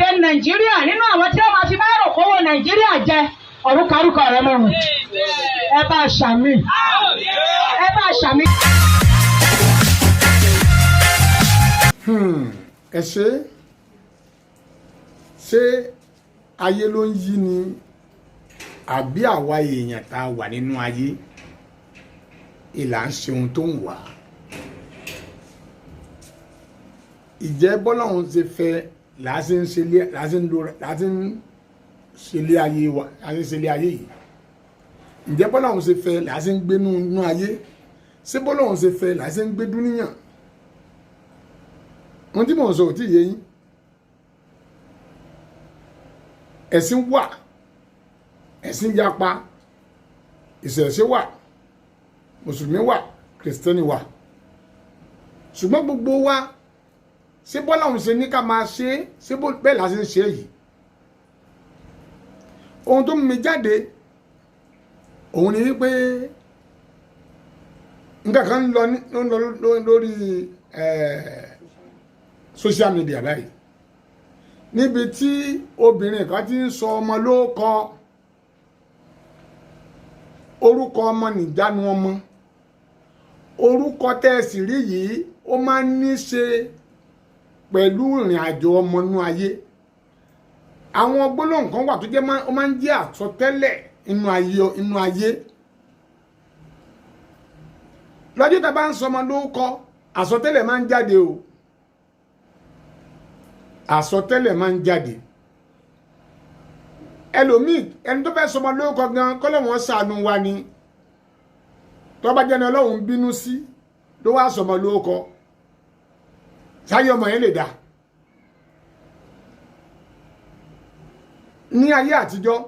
Lórílẹ̀‐èdè Nàìjíríà, nínú àwọn tí wọ́n máa fi báírò kówó Nàìjíríà jẹ, ọ̀run karúkọ rẹ mọ́ wọn. Ẹ bá a ṣàmì, ẹ bá a ṣàmì. Ẹ ṣe ṣé ayé ló ń yí ni, àbí àwa èèyàn tá a wà nínú ayé ìlà ń ṣe ohun tó ń wà? Ìjẹ́ bọ́lọ́hún ṣe fẹ́ làá ṣe ń ṣe lé ayé wa, làá ṣe ń ṣe lé ayé yìí? Ǹjẹ́ bọ́lọ́hún ṣe fẹ́ làá ṣe ń gbé nínú ayé? Ṣé bọ́lọ́hún ṣe fẹ́ làá ṣe ń gbé dúníyàn? Ohun tí mò ń sọ ò tí ì yé yín. Ẹ̀sìn wà, ẹ̀sìn yapa, ìṣẹ̀ṣe wà, mùsùlùmí wà, kìrìsìtẹ́nì wà, ṣùgbọ́n gbogbo wa, ṣé bọ́lá òun ṣe ní ká máa ṣe é, ṣé bẹ́ẹ̀ la ṣe ń ṣe yìí? Ohun tó mú mi jáde òun ni wípé nǹkan kan ń lọ lórí social media báyìí, níbi tí obìnrin kan ti ń sọ ọmọ lóókọ. Orúkọ ọmọ nìjánu ọmọ. Orúkọ tẹ́ ẹ sì rí yìí, ó máa ń ní ṣe pẹ̀lú ìrìn àjò ọmọ inú ayé. Àwọn gbólóhùn kan wà tó jẹ́ ó máa ń jẹ́ àsọtẹ́lẹ̀ inú ayé. Lọ́jọ́ tá a bá ń sọmọ lórúkọ, àsọtẹ́lẹ̀ máa ń jáde o, àsọtẹ́lẹ̀ máa ń jáde. Ẹlòmíì, ẹni tó fẹ́ sọmọ lórúkọ gan, kọ́lọ́wọ́n ṣàánú wa ni. Tó bá jẹ́ ni Ọlọ́run bínú sí ló wá sọmọ lórúkọ, sáyé ọmọ yẹn lè dá. Ní ayé àtijọ́,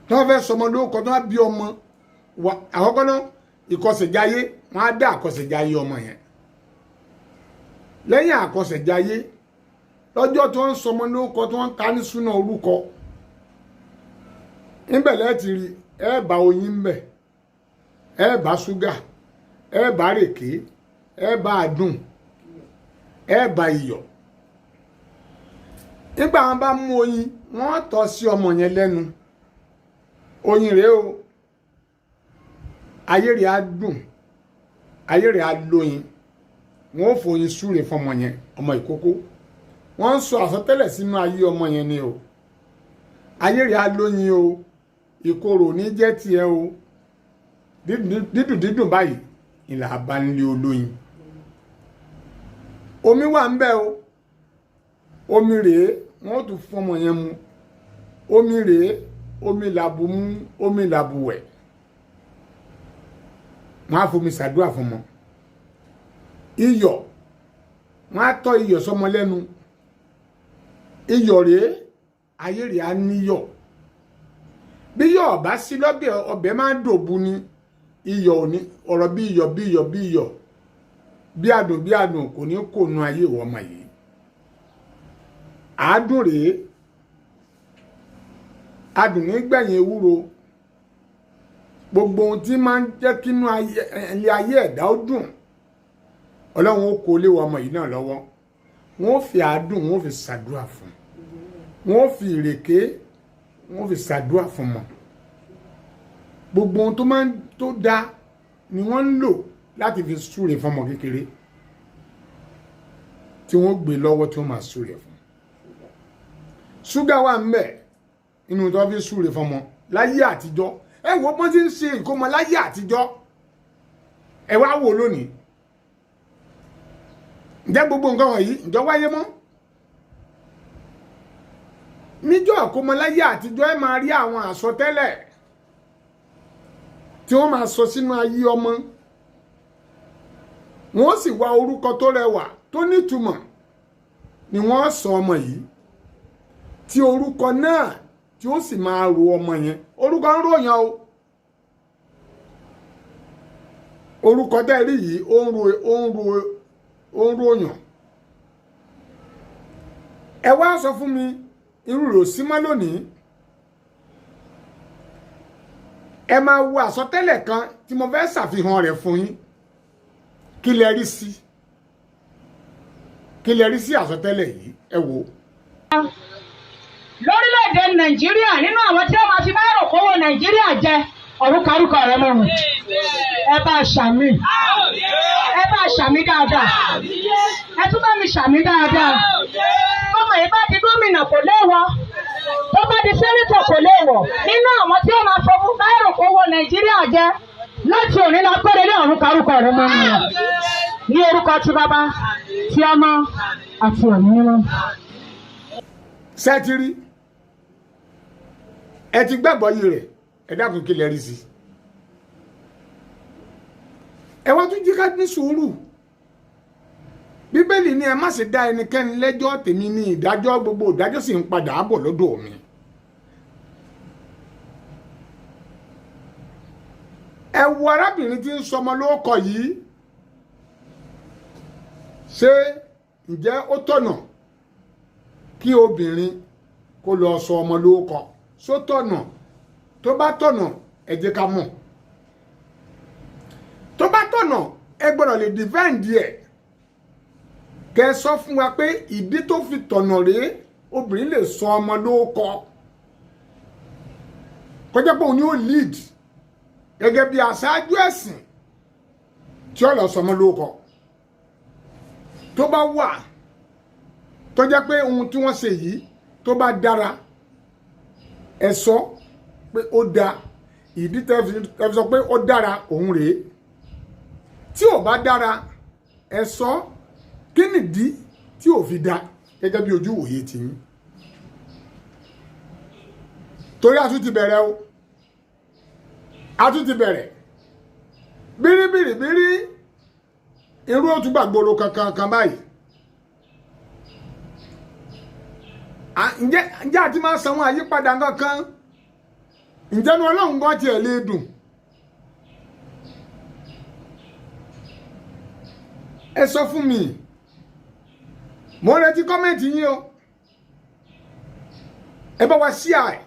tó fẹ́ sọmọ lórúkọ, tó bá bí ọmọ àkọ́kọ́ náà, ìkọsẹ̀jáyé, wọ́n á dá àkọsẹ̀jáyé ọmọ yẹn. Lẹ́yìn àkọsẹ̀jáyé, lọ́jọ́ tó ń sọmọ lórúkọ, tó ń ta ní súná orúkọ níbẹ̀ lẹ́ẹ̀tì rí, ẹ bá oyin ńbẹ̀, ẹ bá ṣúgà, ẹ bá rèké, ẹ bá àdùn, ẹ bá iyọ̀. Nígbà wọn bá mú oyin, wọn tọ́ sí ọmọ yẹn lẹ́nu. Oyin rèé o, ayé rẹ̀ á dùn, ayé rẹ̀ á lóyin. Wọn ò fòyin súre fọmọ yẹn, ọmọ ìkókó. Wọ́n ń sọ àsọtẹ́lẹ̀ sínú ayé ọmọ yẹn ni o. Ayé rẹ̀ á lóyin o, ìkorò ní jẹ́ tiẹ̀ o, dídùn dídùn báyìí ìlà abánilé olóyin. Omi wà ń bẹ o. Omi rèé, wọ́n tún fún ọmọ yẹn mu. Omi rèé, omi làbù mú, omi làbù wẹ̀. Wọ́n á fomi ṣàdúrà fún ọmọ. Iyọ̀, wọ́n á tọ́ iyọ̀ sọmọ lẹ́nu. Iyọ̀ rèé, ayé rèé á níyọ̀. Bí yọ̀ bá sí lọ́bẹ̀, ọbẹ̀ máa ń dòbu ni. Iyọ̀ ò ní ọ̀rọ̀ bí iyọ̀, bí iyọ̀, bí iyọ̀, bí adùn, bí adùn kò ní kò nu ayé ìwọ ọmọ yìí. Àádùn rèé, adùn ní gbẹ̀yìn ewúro. Gbogbo ohun tí máa ń jẹ́ kínú ilé ayé ẹ̀dá ó dùn, Ọlọ́run ó kó léwọ ọmọ yìí náà lọ́wọ́. Wọ́n ó fi àádùn, wọ́n ó fi ṣàdúrà fún, wọ́n ó fi ìrèké, wọ́n ó fi ṣàdúrà fún mọ́. Gbogbo ohun tó máa ń tó da ni wọ́n ń lò láti fi súre fún ọmọ kékeré tí wọ́n gbé lọ́wọ́, tí wọ́n máa súre fún. Ṣúgà wà ń bẹ̀ inú tó fi súre fún ọmọ láyé àtijọ́. Ẹ wo bọ́n ti ń ṣe ìkómọ láyé àtijọ́, ẹ wá wò lónìí. Ǹjẹ́ gbogbo nǹkan wọ̀nyí, ǹjọ́ wáyé mọ́? Níjọ́ àkómọ láyé àtijọ́, ẹ máa rí àwọn àsọtẹ́lẹ̀ tí wọ́n máa sọ sínú ayé ọmọ. Wọ́n sì wá orúkọ tó rẹwà, tó nítumọ̀ ni wọ́n sọ ọmọ yìí, tí orúkọ náà tí ó sì máa ro ọmọ yẹn. Orúkọ ń ròyàn o. Orúkọ tẹ́ rí yìí, ó ń ro, ó ń ro, ó ń ròyàn. Ẹ wá sọ fún mi, irú rò sí mọ́ lónìí. Ẹ máa wo àsọtẹ́lẹ̀ kan tí mo fẹ́ ṣàfihàn rẹ̀ fún yín. Kí lẹ rí sí? Kí lẹ rí sí àsọtẹ́lẹ̀ yìí? Ẹ wò. Lórílẹ̀‐èdè Nàìjíríà, nínú àwọn tí ó máa fi báírò kówó Nàìjíríà jẹ, ọ̀run karúkọ rẹ mọ́ wọn. Ẹ bá ṣàmì. Ẹ bá ṣàmì dáadáa. Ẹ tún bá mi ṣàmì dáadáa. Bọ́mọ yìí bá di gómìnà, kò léèwọ̀. Tó bá di senator, kò léèwọ̀. Nínú àwọn tí ó máa fọwọ́ báírò kówó Nàìjíríà jẹ, láti òní la pẹ́rẹ́ ní, ọ̀run karúkọ rẹ mọ́ wọn. Ní orúkọ ti Bàbá, ti Ọmọ àti Ẹ̀mí Mímọ́. Sẹ́tìrì, ẹ ti gbàgbọ́ yìí rẹ̀. Ẹ dákun, kí lẹ rí sí? Ẹ wá tún jí ká ní sùúrù. Bíbélì ní ẹ má ṣe dá ẹnikẹ́ni lẹ́jọ́, tèmi ní ìdájọ́, gbogbo ìdájọ́ sì ń padà bọ̀ lọ́dọ̀ mi. Ẹ wo arábìnrin tí ń sọmọ lórúkọ yìí, ṣé ǹjẹ́ ó tọ̀nà kí obìnrin kó lọ sọ ọmọ lórúkọ? Só tọ̀nà? Tó bá tọ̀nà, ẹ jẹ́ ká mọ̀. Tó bá tọ̀nà, ẹ gbọ́dọ̀ lè defend ẹ̀, kẹ́ sọ fún wa pé ìdí tó fi tọ̀nà rèé. Obìnrin lè sọ ọmọ lórúkọ, kọjá pé òun ni ó lead gẹ́gẹ́ bí aṣáájú ẹ̀sìn tí ó lọ sọ ọmọ lórúkọ. Tó bá wà tó jẹ́ pé ohun tí wọ́n ṣe yìí tó bá dára, ẹ sọ pé ó da, ìdí tẹ́ fi sọ pé ó dára òun rèé. Tí ò bá dára, ẹ sọ kí nìdí tí ò fi da gẹ́gẹ́ bí ojú òye tiyín. Torí a tún ti bẹ̀rẹ̀ o, a tún ti bẹ̀rẹ̀ bíríbíríbírí, irú ó tún gbàgbóró kankan kan báyìí. Ǹjẹ́ àti máa sanwó àyípadà kankan? Ǹjẹ́ ní Ọlọ́run gan tiẹ̀ lè dùn? Ẹ sọ fún mi, mo ń retí comment yín o. Ẹ bá wa ṣíà ẹ̀.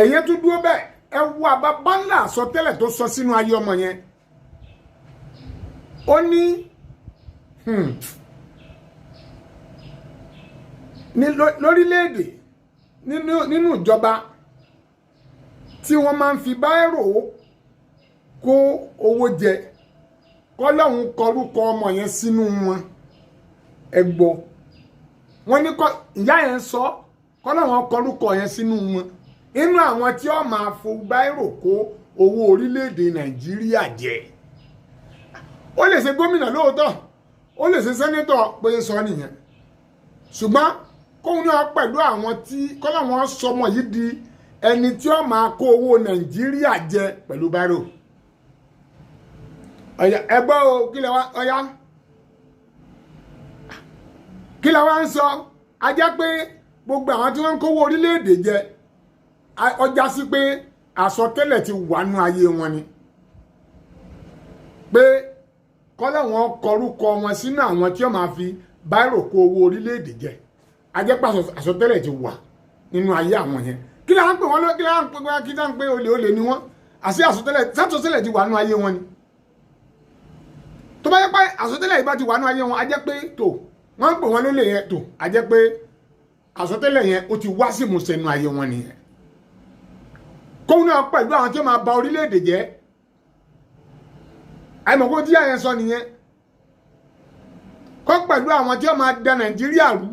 Ẹ̀yẹ́ tún dúró bẹ́ẹ̀. Ẹ wo àbábá ńlá àsọtẹ́lẹ̀ tó sọ sínú ayé ọmọ yẹn. Ó ní ní lórílẹ̀‐èdè, nínú ìjọba tí wọ́n máa ń fi báírò kó owó jẹ, kọ́lọ́hún kọrúkọ ọmọ yẹn sínú wọn. Ẹ gbọ́, wọ́n ní kọ́ ìyá yẹn sọ kọ́lọ́hún kọrúkọ yẹn sínú wọn, inú àwọn tí ó máa fo báírò kó owó orílẹ̀-èdè Nàìjíríà jẹ. Ó lè ṣe gómìnà lóòótọ́, ó lè ṣe sẹ́nétọ̀, pé sọ nìyẹn, ṣùgbọ́n kóun náà pẹ̀lú àwọn tí kọ́láwọn sọmọ yìí di ẹni tí ó máa kó owó Nàìjíríà jẹ pẹ̀lú báírò. Ọ̀yà, ẹ gbọ́ o, kí lẹ wá? Ọ̀yá, kí lẹ wá ń sọ? A jẹ́ pé gbogbo àwọn tí wọ́n ń kówó orílẹ̀-èdè jẹ, ọjà sí pé àsọtẹ́lẹ̀ ti wà nú ayé wọn ni pé kọ́láwọn kọrúkọ wọn sínú àwọn tí ó máa fi báírò kó owó orílẹ̀-èdè jẹ. A jẹ́ pé àsọtẹ́lẹ̀ ti wà nínú ayé àwọn yẹn. Kí la ń pè wọ́n lọ? Kí la ń pè wọ́n? Kí la ń pè olè? Olè ni wọ́n. Àṣé àsọtẹ́lẹ̀ sátọ̀tẹ́lẹ̀ ti wà nínú ayé wọn ni. Tó bá yẹ pé àsọtẹ́lẹ̀ yìí bá ti wà nínú ayé wọn, a jẹ́ pé tó wọ́n ń pè wọ́n lólè yẹn, tó a jẹ́ pé àsọtẹ́lẹ̀ yẹn ó ti wá sí ìmúṣẹ nínú ayé wọn nìyẹn. Kóun náà pẹ̀lú àwọn tí ó máa ba orílẹ̀-èdè jẹ́, àìmọ̀ kó tí àyẹn sọ nìyẹn, kó pẹ̀lú àwọn tí ó máa da Nàìjíríà rú,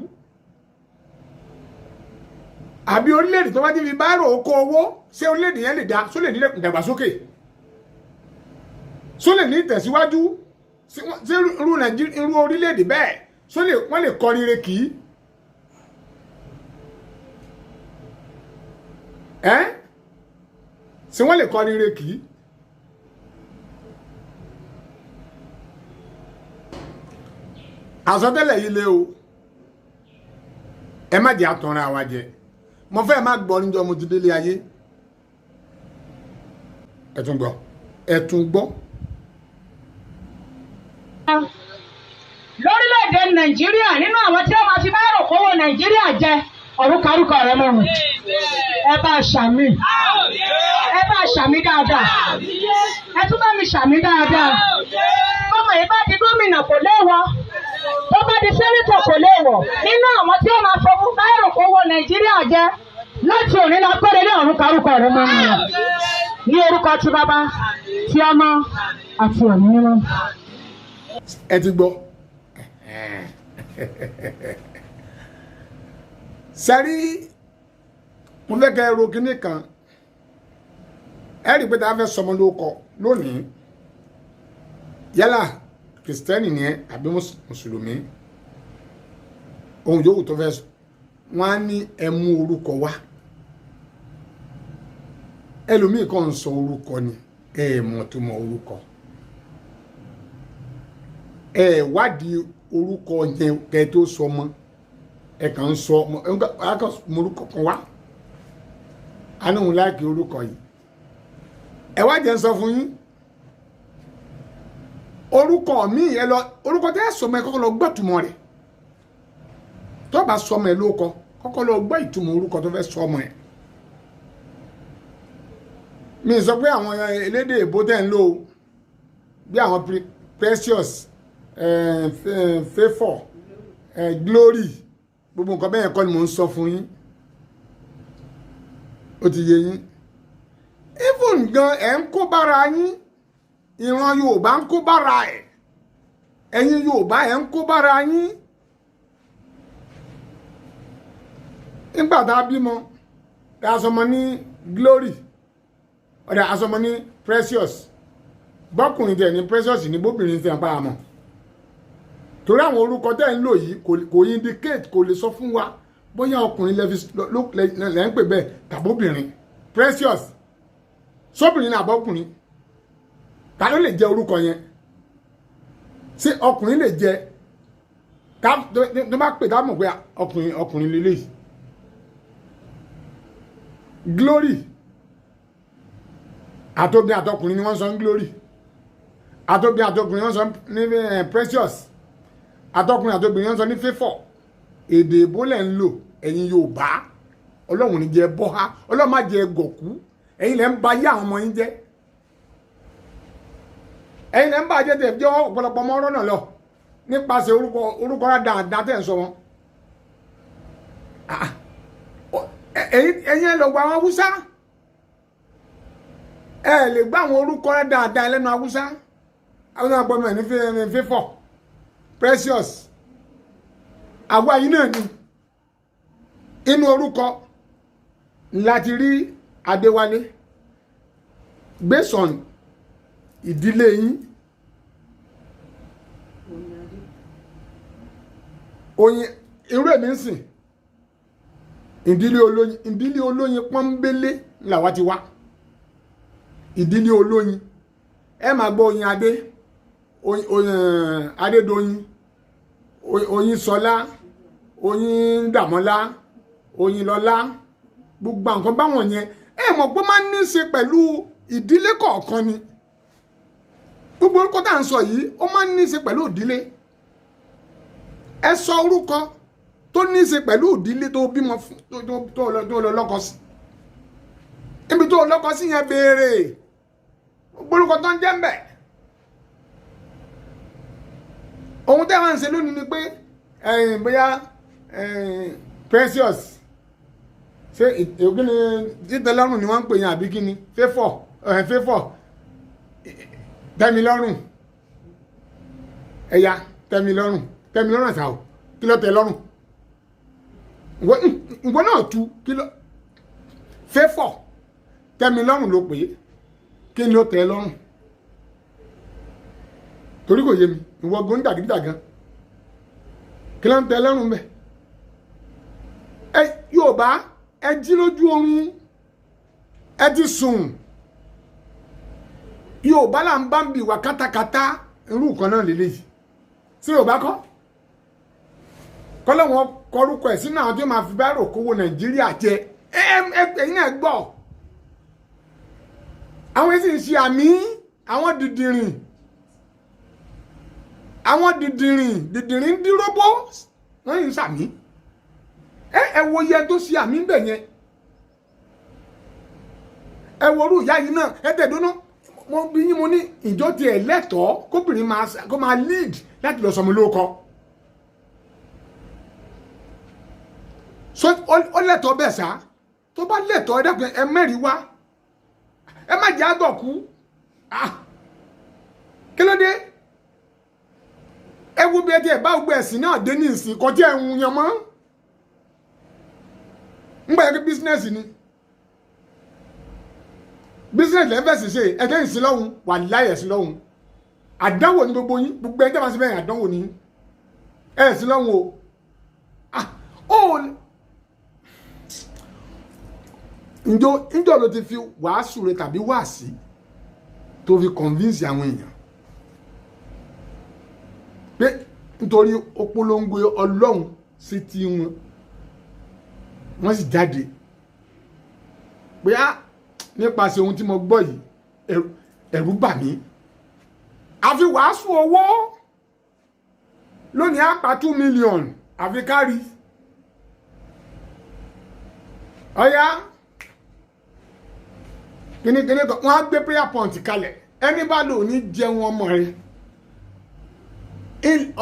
àbí orílẹ̀-èdè tó bá ti fi báírò kó owó, ṣé orílẹ̀-èdè yẹn lè da? Só lè ní ìdàgbàsókè? Só lè ní ìtẹ̀síwájú? Ṣé irú Nàìjíríà, irú orílẹ̀-èdè bẹ́ẹ̀, só lè wọ́n lè kọ́ rire kì í? Ẹ́ ṣé wọ́n lè kọ́ rire kì í? Àsọtẹ́lẹ̀ yìí lé o, ẹ má jẹ́ àtọ̀run àwa jẹ. Mo fẹ́ má gbọ́ níjọ́ mo ti délé ayé. Ẹ tún gbọ́, ẹ tún gbọ́. Lórílẹ̀‐èdè Nàìjíríà, nínú àwọn tí ó máa fi báírò kówó Nàìjíríà jẹ, ọ̀run karúkọ rẹ mọ́ wọn. Ẹ bá ṣàmì. Ẹ bá ṣàmì dáadáa. Ẹ tún bá mi ṣàmì dáadáa. Bọ́mọ yìí bá di gómìnà, kò léèwọ̀. di senator kò léèwọ̀. Nínú àwọn tí ó máa fọwọ́ báyìí kówó Nàìjíríà jẹ láti òní lọ péré ní ọ̀run karúkọ rẹ mọ́ mi. Ní orúkọ ti Bàbá, ti Ọmọ àti Ẹ̀mí Mímọ́. Ẹ ti gbọ́ sẹ́rí. Mo fẹ́ kẹ́ ẹ ro kinní kan. Ẹ rí i pé tá a fẹ́ sọmọ lórúkọ lónìí, yálà Kìrìsìtẹ́nì ni ẹ àbí Mùsùlùmí, ohun yòówù tó fẹ́ sọ, wọ́n á ní ẹ mú orúkọ wá. Ẹlòmíì kan ń sọ orúkọ ni ẹ mọ̀ tó mọ orúkọ ẹ wádìí orúkọ yẹn kẹ́ tó sọ mọ́. Ẹ kàn ń sọ ẹ kàn mọ orúkọ kan wá, a ní òun láìkí orúkọ yìí. Ẹ wá jẹ́ ń sọ fún yín orúkọ mi. Ẹ lọ orúkọ tẹ́ ẹ sọmọ, ẹ kọ́kọ́ lọ gbọ́ ìtumọ̀ rẹ̀. Tó bá sọmọ ẹ lórúkọ, kọ́kọ́ lọ gbọ́ ìtumọ̀ orúkọ tó fẹ́ sọmọ ẹ. Mi sọ pé àwọn elédè èbó tẹ́ ń lò ó, bí àwọn Precious, Favour, Glory, gbogbo nǹkan bẹ́ẹ̀ kọ́ ni mò ń sọ fún yín. Ó ti yé yín. Even gan, ẹ̀ ń kó bára yín. Ìran Yorùbá ń kó bára ẹ̀. Ẹ̀yin Yorùbá, ẹ̀ ń kó bára yín. Nígbà tá a bímọ, tá a sọmọ ní Glory, ọ̀dà a sọmọ ní Precious, bọ́kùnrin tẹ̀ ní Precious ní, bóbìnrin tẹ̀ ń pa àmọ́, torí àwọn orúkọ tẹ́ ń lò yìí kò indicate, kò lè sọ fún wa bóyá ọkùnrin lẹ́ ń pè bẹ́ẹ̀ tàbóbìnrin. Precious, sóbìnrin ní àbọ́kùnrin? Ta ló lè jẹ orúkọ yẹn? Ṣé ọkùnrin lè jẹ? Ká tó bá pè, ká mọ̀ pé ọkùnrin, ọkùnrin lélẹ́yìí. Glory, àtobìnrin àtọkùnrin ni wọ́n sọ ní Glory, àtobìnrin àtọkùnrin wọ́n sọ ní Precious, àtọkùnrin àtobìnrin wọ́n sọ ní Favour. Èdè èbó lẹ̀ ń lò, ẹ̀yin Yorùbá. Ọlọ́run ní jẹ́ bọ́há, Ọlọ́run má jẹ́ gọ̀kú. Ẹ̀yin lẹ́ ń ba yé àwọn ọmọ yín jẹ́, ẹ̀yin lẹ́ ń bá jẹ́ tẹ̀ jẹ́ ọ̀pọ̀lọpọ̀ ọmọ ọ̀rọ̀ náà lọ nípasẹ̀ orúkọ, orúkọ dáadáa tẹ̀ ń sọ wọn. Ah, ẹ̀yin ẹ lọ gba àwọn Haúsá, ẹ lè gbọ́ àwọn orúkọ dáadáa lẹ́nu Haúsá. Haúsá gbọ́ ní Favour, Precious. Àwa yìí náà ni inú orúkọ láti rí Adéwálé gbèsòn ìdílé yín. Oyin irú èmi ń sìn ìdílé olóyin, ìdílé olóyin pọ́nbélé làwa ti wá, ìdílé olóyin. Ẹ máa gbọ́ oyin adé, oyin adédọ̀yìn, oyin sọlá, oyin dàmọ́lá, oyin lọ́lá, gbogbo nǹkan báwọn yẹn. Ẹ mọ̀ pé ó máa ń ní í ṣe pẹ̀lú ìdílé kọ̀ọ̀kan ni. Gbogbo orúkọ tá à ń sọ yìí, ó máa ń ní í ṣe pẹ̀lú ìdílé. Ẹ sọ orúkọ tó ní í ṣe pẹ̀lú ìdílé tó bímọ fún, tó lọ lọ́kọ sí. Níbi tó lọ́kọ sí yẹn, béèrè gbogbo orúkọ tó ń jẹ́ ń bẹ̀. Ohun tẹ́ wọ́n ń ṣe lónìí ni pé ẹ̀yìn bóyá Precious, ṣé kí ni títẹ́lọ́rùn ni wọ́n ń pè yẹn, àbí kí ni Favour? Favour, tẹ́milọ́rùn, ẹ̀yà tẹ́milọ́rùn, tẹ́milọ́rùn àṣà o. Kí ló tẹ́ lọ́rùn? Ìwọ náà tu kí ló Favour, tẹ́milọ́rùn ló pè é. Kí ni ó tẹ́ lọ́rùn? Torí kò yé mi. Ìwọ gan dàgídàgan, kí ló ń tẹ́ lọ́rùn bẹ́ẹ̀? Ẹ Yorùbá, ẹ jí lójú oorun, ẹ ti sùn. Yorùbá là ń bá ń bì wá kátakátá. Irú nǹkan náà lélẹ́yìí sí Yorùbá kọ́ kọ́lọ́wọ́n kọrúkọ ẹ̀ sínú àwọn tí ó máa fi báírò kówó Nàìjíríà jẹ. Ẹ ẹ ẹ̀yin náà gbọ́, àwọn èsì ń ṣe àmì, àwọn dìdìrìn, àwọn dìdìrìn, dìdìrìn ń díróbó, wọ́n yìí ń sàmì. Ẹ ẹ wo iye tó ṣe àmì ń bẹ̀ yẹn. Ẹ wo orú ìyá yìí náà. Ẹ tẹ̀ dúná, mo bí yín, mo ní ìjọ tiẹ̀ lẹ́tọ̀ọ́ kóbìnrin máa kó máa lead láti lọ sọmọ lóko. So ó lẹ́tọ̀ọ́ bẹ́ẹ̀ sá? Tó bá lẹ́tọ̀ọ́, ẹ dákun, ẹ mẹ́rin wá, ẹ má jẹ́ àgọ̀ kú. Ah, kí ló dé? Ẹ wo bí ẹ ti ẹ bá gbogbo ẹ̀sìn náà dé ní ìsìn, kọjá ẹ̀hún yan mọ́ ń gbà yẹ kí business ni, business lẹ́fẹ̀sì ṣe. Ẹ̀jẹ̀ ìsìn lọ́hùn wà láyẹ̀ ẹ̀sìn lọ́hùn. Àdánwò ní gbogbo yín, gbogbo ẹni tí a bá ṣe bẹ́ẹ̀, àdánwò ní ẹ̀sìn lọ́hùn o. Ah, ó njọ́ ló ti fi wàásù rẹ tàbí wàásì tó fi convince àwọn èèyàn pé nítorí ó polongo Ọlọ́run sí ti wọn, wọ́n sì jáde pé á nípasẹ̀ ohun tí mo gbọ́ yìí, ẹ̀rù bà mí. Àfi wàásù owó lónìí, á pa 2 million, àfi kárí ọ̀yá kínníkínní kan. Wọ́n á gbé prayer point kalẹ̀, ẹni bá lò ní jẹun ọmọ rẹ̀,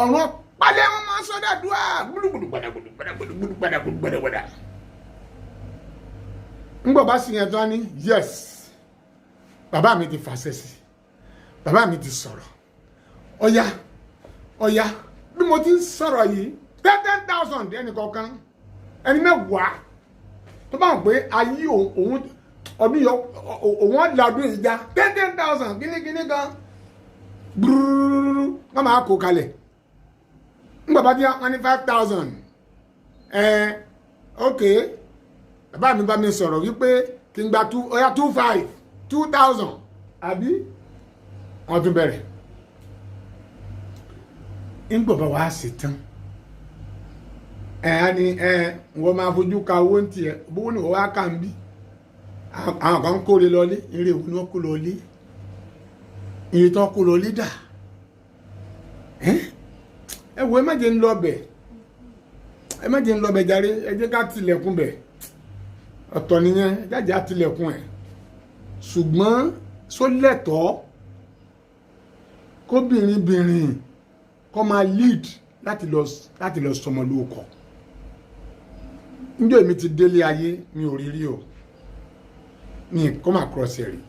ọ̀rọ̀ palẹ̀ wọn máa sọ́dọ̀ àdúrà gbúdúgbùdù gbàdàgbùdù gbàdàgbùdù gbàdàgbùdù gbàdàgbàdà. Ńgbọ̀ bá sì yẹn tán ní, yes, bàbá mi ti fàṣẹ sí, bàbá mi ti sọ̀rọ̀. Ọ̀yá ọ̀yá, bí mo ti ń sọ̀rọ̀ yìí, 10,000 ẹnì kọ̀ọ̀kan, ẹni 10 tó bá wọn pé ayé òun ọdún yọ òun ọ̀dà ọdún yìí já, 10,000, kíní kan gbúrúrú, wọ́n máa kó kalẹ̀. Ńgbà bá tí wọ́n ní 5,000, ẹ̀ ok, bàbá mi bá mi sọ̀rọ̀ wípé kí n gba two, ọ̀yá, two five, 2,000, àbí wọ́n tún bẹ̀rẹ̀. Ńgbà bá wàá ṣe tán, ẹ̀ á ní ẹ̀ wọ́n máa fojú ka owó ń tiẹ̀, bówó ni wọ́n wá kà ń bí. Àwọn kan kóre lọlé, eré òun ni wọ́n kó lọlé, ire tó kó lọlé dà. Ẹ wo, ẹ má jẹ́ ń lọ bẹ̀, ẹ má jẹ́ ń lọ bẹ̀ jàre. Ẹ jẹ́ ká tilẹ̀kùn bẹ̀, ọ̀tọ̀ nìyẹn, jáde á tilẹ̀kùn ẹ̀. Ṣùgbọ́n sólẹ̀tọ́ kóbìnrin bìnrin kó máa lead láti lọ sọmọ lóko? Njọ́ èmi ti délé ayé, mi ò rí rí o, mi kó máa cross ẹ̀ rí,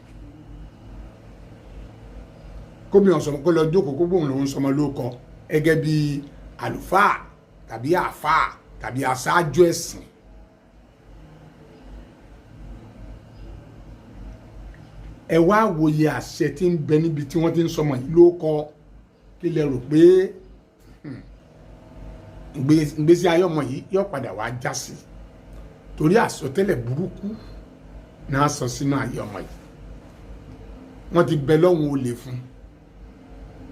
kóbìnrin ọ̀sọ̀mọ kó lọ jókòó, kó gbóhùn lòún sọmọ lóko gẹ́gẹ́ bí àlùfáà tàbí àáfàá tàbí aṣáájú ẹ̀sìn. Ẹ wá wòye àṣẹ tí ń bẹ níbi tí wọ́n ti ń sọmọ yìí lóko. Kí lẹ rò pé ìgbésí ayé ọmọ yìí yóò padà wá já sí? Torí àsọtẹ́lẹ̀ burúkú náà sọ sínú ayé ọmọ yìí. Wọ́n ti bẹ lọ́hùn olè fún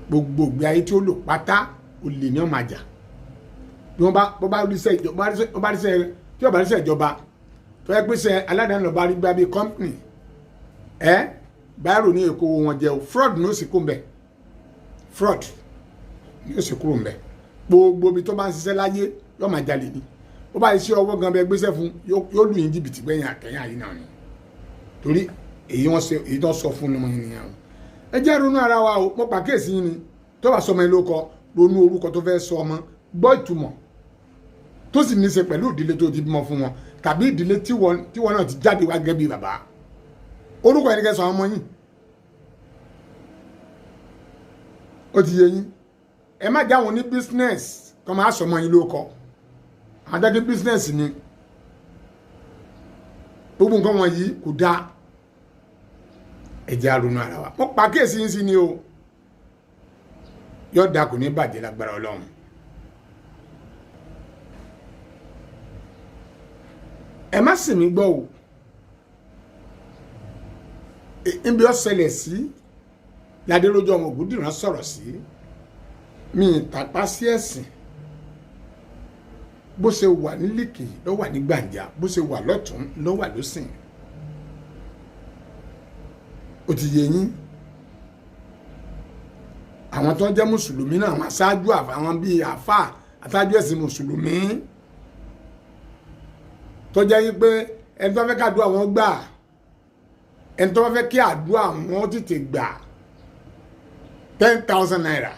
gbogbo ìgbé ayé tí ó lò pátá, olè ní ọmọ àjà. Bí wọ́n bá bó bá ríṣẹ́ ìjọba, tí ọba ríṣẹ́ ìjọba tó yẹ pé ṣe aládàáni lọ́ba rí gbá bíi company ẹ báyìí ní èkó wọn jẹ o, fraud ní ó sì kó ń bẹ, fraud ní ó sì kúrò ń bẹ. Gbogbo ibi tó bá ń ṣiṣẹ́ láyé, yóò máa jalè ni. Ó bá iṣẹ́ ọwọ́ gan bẹ gbéṣẹ́ fún, yóò lù yín jìbìtì gbẹ̀yìn àkẹ́yìn àyín náà ni. Torí èyí wọ́n ṣe, èyí tó sọ fún ọmọ yìí nìyẹn o. Ẹ jẹ́ ronú ara wa o. Mo pàkíyèsí yín ni, tó bá sọmọ ẹ ló kọ, ronú orúkọ tó fẹ́ sọ ọmọ, gbọ́ ìtumọ̀ tó sì ní í ṣe pẹ̀lú ìdílé tó ti bímọ fún wọn tàbí ìdílé tí wọ́n náà ti jáde wá gẹ́gẹ́ bí bàbá. Orúkọ ẹni kẹsàn án ọmọ yìí, ó ti yé yín. Ẹ má jáwọn ní business kọ́ máa sọmọ yín ló kọ. Àdájọ́ business ni gbogbo nǹkan wọ̀nyí kò dáa. Ẹ jẹ́ á ronú ara wa. Mo pàkíyèsí yín sí ni o. Yóò dáa, kò ní bàjẹ́ lágbára Ọlọ́run. Ẹ má sì mí gbọ́ o. Níbi ó ṣẹlẹ̀ sí Ládérójú ọmọ Ògúndìran sọ̀rọ̀ sí mi, ìtàpá sí ẹ̀sìn. Bó ṣe wà ní líkì ló wà ní gbàǹjà, bó ṣe wà lọ́tún ló wà lósìn. Ó ti yé yín. Àwọn tó ń jẹ́ mùsùlùmí náà, àwọn aṣáájú, àwọn bíi àáfàá, aṣáájú ẹ̀sìn mùsùlùmí tó jẹ́ yín pé ẹni tó fẹ́ kàdúrà wọn gbà, ẹni tó fẹ́ kí àdúrà wọn tètè gbà, 10,000 naira.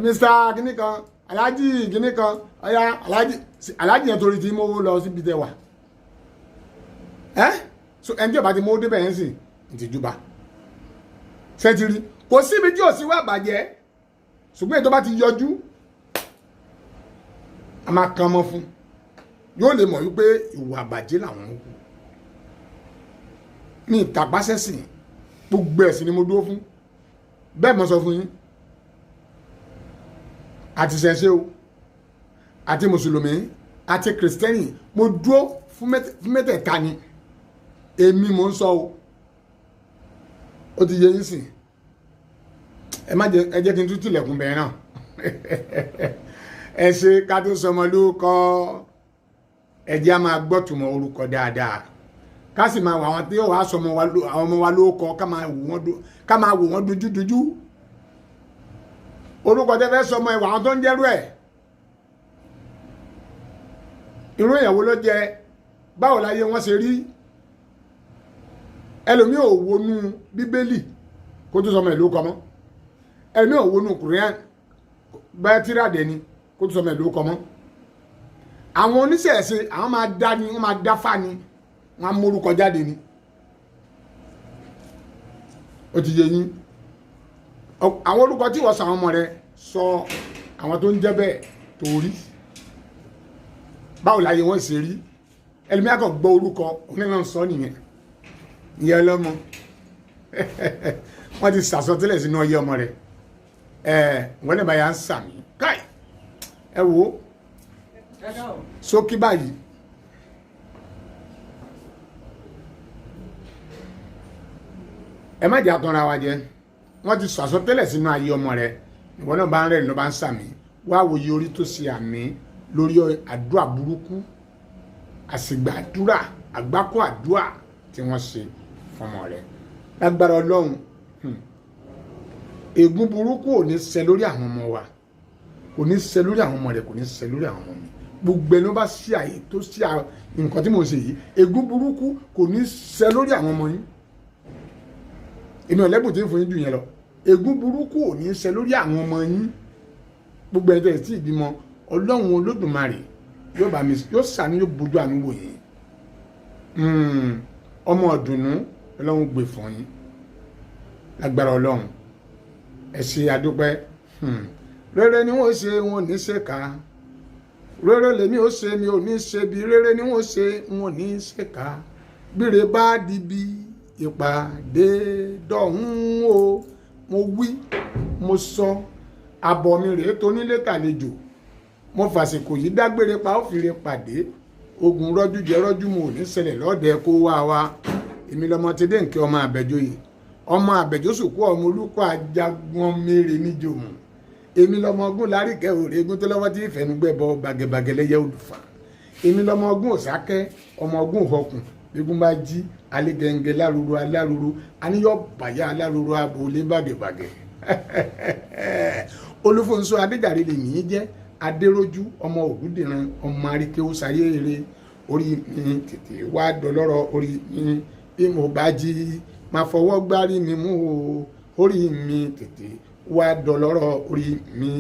Mr. Kìnìkan Aláàjì kìíní kan, ọ̀yá aláàjì, aláàjì yẹn torí tí mówó lọ síbi tẹ wà ẹ́. So ẹni tí ó bá ti mówó débẹ̀ yẹn sì ìtìjúba sẹ́tìrì. Kò síbi tí ò sí wà bàjẹ́, ṣùgbọ́n èyí tó bá ti yọjú, a máa kan ọmọ fún, yóò lè mọ̀ wípé ìwà àbàjẹ́ làwọn ń kú ní ìtàpásẹ́sìn. Gbogbo ẹ̀sìn ni mo dúró fún, bẹ́ẹ̀ mo sọ fún yín, àti ṣẹ̀ṣẹ̀ o, àti mùsùlùmí, àti kìrìsìtẹ́nì, mo dúró fún mẹ́tẹ̀ẹ̀ta ni èmi mò ń sọ o. Ó ti yé yín sìn. Ẹ má jẹ, ẹ jẹ́ kí n tún tilẹ̀kùn bẹ́ẹ̀ náà. Ẹ ṣe ká tó sọmọ lórúkọ, ẹ jẹ́ á máa gbọ́tùmọ̀ orúkọ dáadáa, ká sì máa wọ àwọn tí yóò wá sọmọ wa, àwọn ọmọ wa lórúkọ, ká máa wò wọ́n dojúdojú. Orúkọ tẹ́ fẹ́ sọmọ, ẹwà àwọn tó ń jẹ́rú ẹ̀, irú ìyàwó ló jẹ, báwo láyé wọn ṣe rí. Ẹlòmíì ò wọnú Bíbélì kó tó sọmọ ìlú kọmọ, ẹlòmíì ò wọnú Kùránì bẹ́ẹ̀ tíra dẹ̀ ni kó tó sọmọ ìlú kọmọ. Àwọn oníṣẹ̀ṣe, àwọn máa dá ni, wọ́n máa dá fá ni, wọ́n á mórúkọ jáde ni. Ó ti yé yín. Àwọn orúkọ tí wọ́n sọ àwọn ọmọ rẹ, sọ àwọn tó ń jẹ́ bẹ́ẹ̀ torí báwo láyé wọ́n ṣe rí. Ẹlòmíà kan gbọ́ orúkọ onílà ń sọ nìyẹn, ìyẹn ọlọ́mọ, wọ́n ti sàsọtẹ́lẹ̀ sínú ọyẹ́ ọmọ rẹ̀. Ẹ̀ wọ́n lè bá yà ń sàmì káì. Ẹ wo sókí báyìí, ẹ má jẹ́ àtọ́ra wa jẹ. Wọ́n ti sàsọtẹ́lẹ̀ sínú ayé ọmọ rẹ̀, ìwọ náà bá ń rẹ̀ ló bá ń sàmì. Wá wòye orí tó ṣe àmì lórí àdúrà burúkú, àsìgbà àdúrà, àgbákò àdúrà tí wọ́n ṣe fọmọ rẹ̀. Lágbára Ọlọ́run, ègún burúkú ò ní ṣẹ lórí àwọn ọmọ wa, kò ní ṣẹ lórí àwọn ọmọ rẹ̀, kò ní ṣẹ lórí àwọn ọmọ mi. Gbogbo ẹni bá ṣí àyè tó ṣí nǹkan tí mo ṣe yìí, ègún burúkú kò ní ṣẹ lórí àwọn ọmọ yín. Èmi ọ̀lẹ́bùn tí ń fún yín jù yẹn lọ. Ègún burúkú ò ní ṣẹ lórí àwọn ọmọ yín. Gbogbo ẹni tẹ̀ sí ìbímọ, Ọlọ́run Olódùmarè yóò bá mi, yóò ṣàánú, yóò bójú àánú wò yín. Ọmọ ọ̀dùnnú Ọlọ́run gbè fún yín lágbára Ọlọ́run. Ẹ ṣé àdúpẹ́. Rere ni wọ́n ṣe, wọn ò ní ṣe ká. Rere lèmi ò ṣe, mi ò ní ṣe bí. Rere ni wọ́n ṣe, wọn ò ní ṣe ká. Bíre bá di bí ìpàdé dọ̀hún o, mo wí, mo sọ, àbọ̀ mi rèé tonílé tàlejò. Mo fàsìkò yìí dágbére pa ó fìrè pàdé. Ogun rọ́jú jẹ rọ́jú mo ò ní ṣẹlẹ̀ lọ́dẹ kó wá wa. Èmi lọmọ ti dé nkẹ́, ọmọ Àbẹ̀joyè, ọmọ Àbẹ̀jọ́sùkú, ọmọ olùkọ́ ajagun mére níjòmù. Èmi lọmọ ọgún láríkẹ́ òrè egun tó lọ́wọ́ tí ìfẹ́nugbẹ́ bọ bàgẹ̀bàgẹ̀ lẹ́yẹ olùfà. Èmi lọmọ ọgún òsákẹ́, ọmọ ọgún òhọkùn. Gbígun bá jí alẹ́gẹ̀ǹgẹ̀ lárúurú alárúurú aníyọ̀ bàyá alárúurú abolé bàgẹ̀bàgẹ̀. Olúfúnṣọ́ Adéjàre lè ní í jẹ́ Adérójú, ọmọ Ògúndìran, ọmọ aríkéwò sáyé eré. Orí mi tètè wá dọlọ́rọ̀, orí mi bí mo bá jí máa fọwọ́ gbárí mi mú o, orí mi tètè wá dọlọ́rọ̀, orí mi.